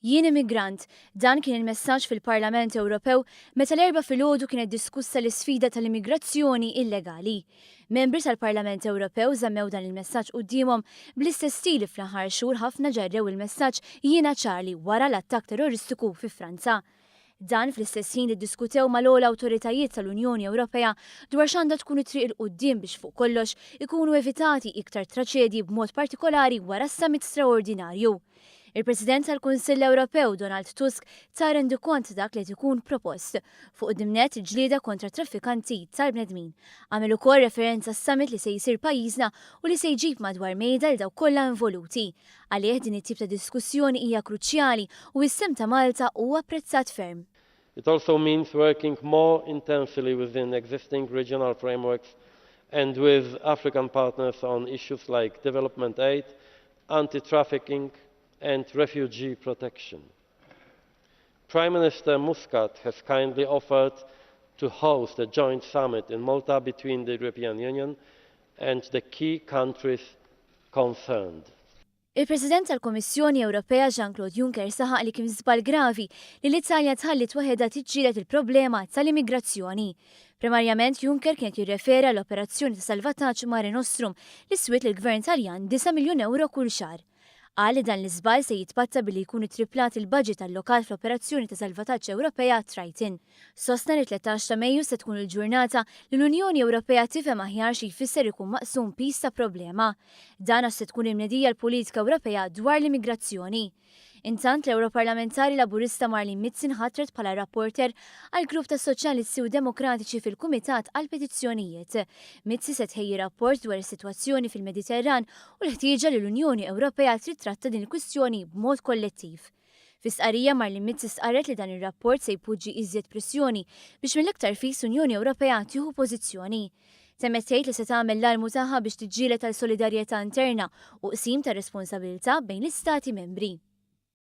Jien immigrant. Dan kien il-messaġġ fil-Parlament Ewropew meta l-Erbgħa filgħodu kienet diskussa l-isfida tal-immigrazzjoni illegali. Membri tal-Parlament Ewropew żammew dan il-messaġġ quddiemhom bl-istess stil li fl-aħħar xhur ħafna ġarrew il-messaġġ Jiena Charlie wara l-attakk terroristiku fi Franza. Dan fl-istess ħin li ddiskutew mal-ogħla awtoritajiet tal-Unjoni Ewropea dwar x'għandha tkun it-triq 'il quddiem biex fuq kollox ikunu evitati iktar traċedji b'mod partikolari wara s-summit straordinarju. Il-President tal-Kunsill Ewropew, Donald Tusk, ta rendikont ta' dak li qed ikun propost. Fuq quddiem nett il-ġlieda kontra t-traffikanti tal-bnedmin. Għamel ukoll referenza għas-summit li se jsir pajjiżna u li se jġib madwar mejda lil dawk kollha involuti. Għalih din it-tip ta' diskussjoni hija kruċjali u s-sehem ta' Malta hu apprezzat ferm. It also means working more intensely within existing regional frameworks and with African partners on issues like development aid, anti-trafficking and refugee protection. Prime Minister Muscat has kindly offered to host a joint summit in Malta between the European Union and the key countries concerned. Il-President tal-Kummissjoni Ewropea Jean-Claude Juncker saħaq li kien żball gravi li l-Italja tħalliet waħedha tiġġieled il-problema tal-immigrazzjoni. Primarjament Juncker kien qed jirreferi għall-operazzjoni ta' salvataġġ Mare Nostrum li swiet lill-Gvern Taljan 9 miljun ewro kull xahar. Qal li dan l-iżball se jitpatta billi jkun ittriplat il-budget allokat fl-operazzjoni ta' salvataġġ Ewropea Triton. Sostna li 13 ta' Mejju se tkun il-ġurnata li l-Unjoni Ewropea tifhem aħjar xi jfisser ikun maqsum piż ta' problema. Dan għax se tkun imnedija l-politika Ewropea dwar l-immigrazzjoni. Intant, l-Ewroparlamentari Laburista Marlene Mizzi nħatret bħala rapporteur għall-Grupp tas-Soċjalisti u Demokratiċi fil-Kumitat għall-Petizzjonijiet. Mizzi se tħejji rapport dwar is-sitwazzjoni fil-Mediterran u l-ħtieġa li l-Unjoni Ewropea trid tratta din il-kwistjoni b'mod kollettiv. Fi stqarrija Marlene Mizzi stqarret li dan ir-rapport se jpoġġi iżjed pressjoni biex mill-iktar fis Unjoni Ewropea tieħu pożizzjoni. Temmet tgħid li se tagħmel l-almu tagħha biex tiġġieled għal solidarjetà interna u qsim ta' responsabilità bejn l-istati membri.